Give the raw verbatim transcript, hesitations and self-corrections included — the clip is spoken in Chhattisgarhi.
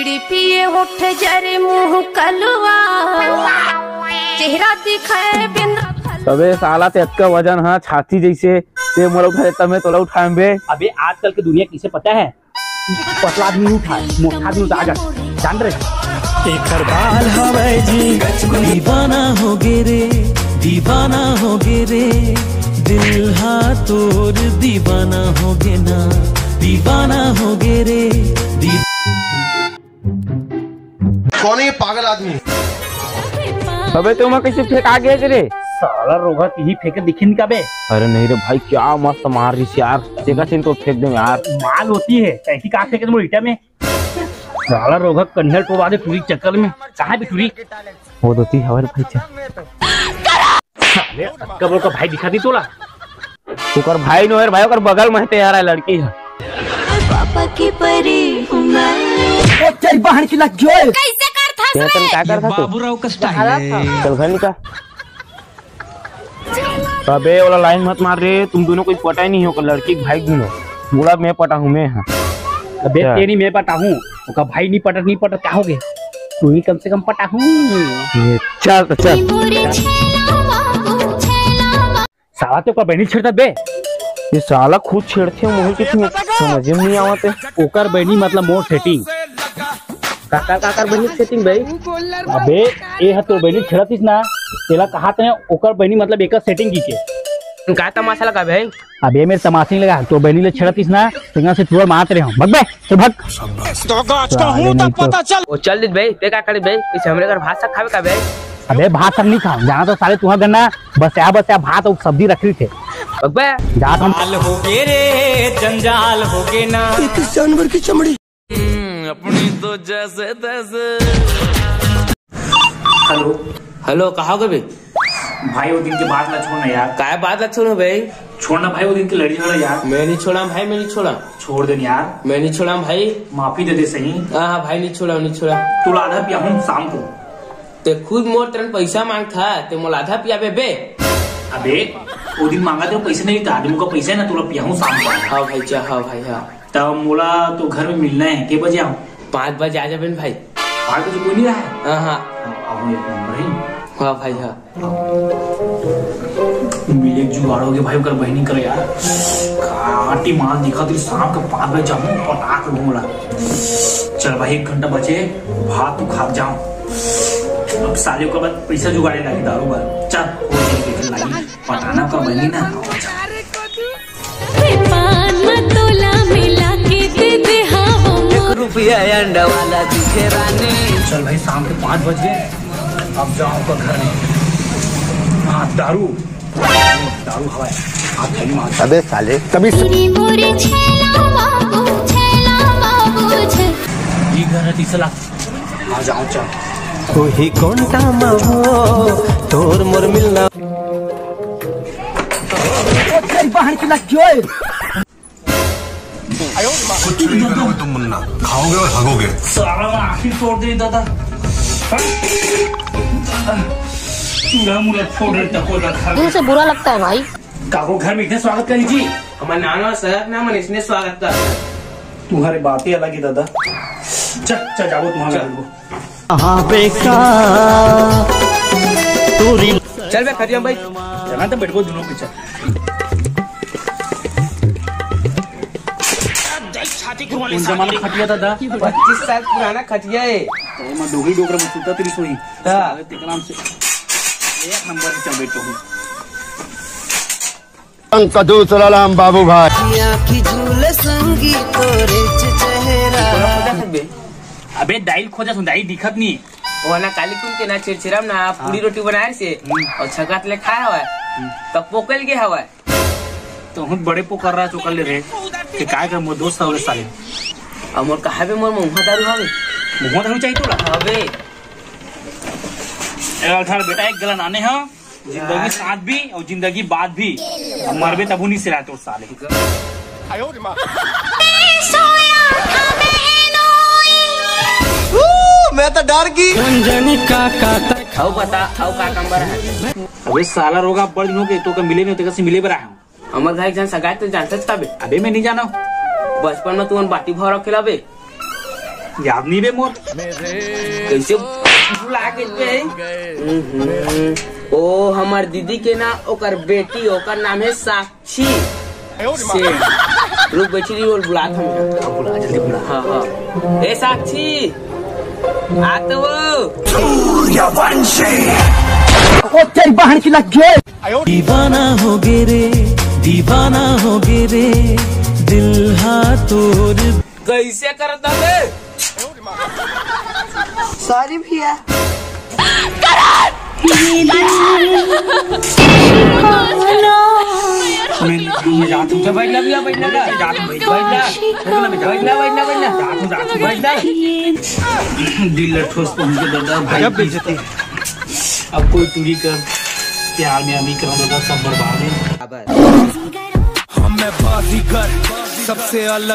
पिए होठ जरे मुंह कलुआ, चेहरा दिखाए बिन रखल। अबे साला, ते अतका वजन हा छाती जैसे, ते मोला उठा देता, मैं तोला उठाएं बे। अबे आजकल के दुनिया किसे पता है, पतला आदमी उठा, मोटा आदमी उठा, आ जा, जान रे। एकर बाल हवै जी, दीवाना हो गे रे, दीवाना हो गे रे, दिल हा तोर दीवाना हो गे ना, दीवाना हो गे रे, दी- कौन है ये पागल आदमी? अबे, ते ओमा कैसे फेंका गे रे? साला रोगहा, तिही फेंके दिखिन का बे? अरे नहीं रे भाई, क्या मस्त मार रही यार, देखा सीन तो फेंक दे यार। माल होती है, ऐसी कहाँ फेंके तुम ईटा में? साला रोगहा, कन्हल टोरा दे टूरी चक्कर में। कहाँ भी टूरी? वो तो ती हमारे भाई, चल। साले, कब का भाई दिखा दी तोला? ओकर भाई नो है भाई, ओकर बगल में है, तैयार है लड़की है। पापा की परी हूँ मैं। ओ तेरी बहन की लग गई। कैसे कर था तेरा तन का कर था तू? बाबूराव का स्टाइल है। चल घर निकल। अबे ओला लाइन मत मार रे, तुम दोनों कोई पटा ही नहीं हो, लड़की के भाई दोनों। बोला मैं पटा हूँ मैं, हाँ। अबे अच्छा। तेरी मैं पटा हूँ, ओका भाई नहीं पटत, नहीं पटत, क्या हो गए? तू ही कम से कम पटा हूँ। ये चल तो चल। साला तो ओकर बहनी छेड़ता बे। ये साला खुद छेड़थे, मोहित कितनी समझ में नहीं आवत है। ओकर बहनी मतलब मोर सेटिंग। काकर, काकर बहनी सेटिंग बे? अबे, ए ह तोर बहनी छेड़तिस ना, तेला कहात ने ओकर बहनी मतलब एकर सेटिंग की के। का तमाशा लगा बे? अबे मेरे तमाशा नहीं लगा, तोर बहनी ले छेड़तिस ना, तेंगा से तुरंत मारत रहे हो। भग बे, चल भग। तो गाछ का साले हूँ तो नहीं तो पता चल। वो चल दिस बे, ते का करे बे? इस हमरे घर भात साग खावे का बे? अबे भात साग नहीं खाओ, जाना तो साले तुम्हारा गन्ना, बस यहाँ, बस यहाँ भात और सब्जी रख रही थे। भग बे। जा हम। लाल हो गे रे, जंजाल हो गे ना। ये तो जानवर की चमड़ी। हम्म, अपनी तो जैसे तैसे। हेलो। हेलो, कहाँ हो गए बे? भाई, वो दिन के बात ला छोड़ ना यार। काय बात ला छोड़ो बे? छोड़ ना भाई, वो दिन के लड़ी झगड़ा यार। मैं नहीं छोड़ा भाई, मैं नहीं छोड़ा। छोड़ दे यार। मैं नहीं छोड़ा भाई। माफी दे दे सही। हाँ, हाँ भाई, नहीं छोड़ा, नहीं छोड़ा। तोला आधा पियाहूँ शाम को। ते खुद मोर तरन पैसा मांगथा, ते मोला आधा पियाबे बे। अबे, वो दिन मांगा ते पैसा नहीं था, आदमी का पैसा है ना, तोला पियाहूँ शाम को। हाँ भाई, जा, हाँ भाई, हाँ। तब मोला तो घर में मिलना है, के बजे आऊँ? पाँच बजे आ जाबे न भाई। पाँच बजे कोई नहीं रहा है? हाँ, हाँ। हाँ, अब एक नंबर है। हाँ भाई, हाँ। मिले जुगाड़ हो गया भाई, ओकर बहनी करे यार। काटी माल दिखा, तेरी शाम के पाँच बजे जाऊँ, पटाक लूँ मोला। चल भाई, एक घंटा बचे, भात तू खा जाऊँ। अब साले ओकर बाद पैसा जुगाड़े लागी दारू बर। चल, हो जाएगी, लागी। पटाना का बनी ना। पान म तोला मिला के दे दे हवा मोर। एक रुपया अंडा वाला दिखे रानी। चल भाई, शाम के पाँच बज गए, अब जाओ का घर में। हाँ, दारू, दारू हवा है। हाथ थैली में हाथ। अबे साले, तभी स- तेरी मोरे छैला बाबू, छैला बाबू, छै- ये घर है तीसरा। आ जाओ, चल। कोही कोंटा म हो, तोर मोर मिलना। ओ, तेरी बहन की लग गई। कुछ नहीं करोगे तुम मुन्ना, खाओगे और हगोगे। साला मैं आखिर तोड़ दे दादा। चूड़ा मुड़ा फोड़ रहे तको रखा। दिल से बुरा लगता है भाई। काको घर में इतने स्वागत करी जी। हमारे नाना सर ना मन इसने स्वागत कर। तुम्हारे बातें अलग है दादा। चल, चल जाओ तुम्हारे घर को। हाँ बेटा, तोरी चल बे, खटिया में बैठ। चला तो बैठ को दोनों के चल। कौन जमाना खटिया था, दा? पच्चीस साल पुराना खटिया है। तो मैं डोगरी डोकरा में सुता तेरी सोई। हाँ। साले तेकराम से एक नंबर से चल बैठो हूँ। अंक दूसरा राम बाबू भाई। आँखी झूले संगी तोरे चेहरा। अबे दाइल खोजा सुन, दाइल दिखत नहीं। वो ना काली कुन के ना चिरचिराम ना पूरी रोटी बनाए से हम्म। और छकात ले खाए हवा। हम्म। तब पोकल के हवा। तो हम बड़े पोकर रहा चोकर ले रे। ते काय कर मोर दोस्त हवे साले। अब मोर कहा बे मोर मुंहा दारू हवे। मुंहा दारू चाहिए तोला? हवे। ए अल्थार बेटा एक गला नाने हो। जिंदगी साथ भी और जिंदगी बाद भी। अब मरबे तबू नहीं सिला तोर साले। मैं तो डर गई। रंजनी का काता। आओ बता, आओ का नंबर है? अबे साला रोगा बड़ दिन हो गए, तो का मिले नहीं, तो कैसे मिले बरा है? हमर घर एक जन सगाई तो जानते था बे। अबे मैं नहीं जाना। बचपन में तुमन बाटी भौरा खिलाबे। याद नहीं बे मोर। कैसे भुला के बे? हम्म, ओ हमर दीदी के ना, ओकर बेटी, ओकर नाम है साक्षी। से रुक, बैठी रही, बोल, बुला था। हाँ, बुला, जल्दी बुला। हाँ, हाँ। ए साक्षी, आ तो वो। सूर्यवंशी। ओ तेरी बहन की लग गई। दीवाना हो गे रे, दीवाना हो गे रे, दिल हा तोर। कैसे करता बे? सॉरी भैया। मैं, मैं जात हूँ। चल, बैठ ले भैया, बैठ ले, बैठ ले। बैठ ले, बैठ ले, बैठ ले। जात हूँ, जात हूँ। बैठ ले, बैठ ले, बैठ ले। जात हूँ, जात हूँ, बैठ ले। दिल ला ठोस पहुँच के दादा, भाई। गजब बेइज्जती। अब कोई चोरी कर, प्यार में अभी कर दादा, सब बर्बाद है। हम मैं बाजीगर, सबसे अलग।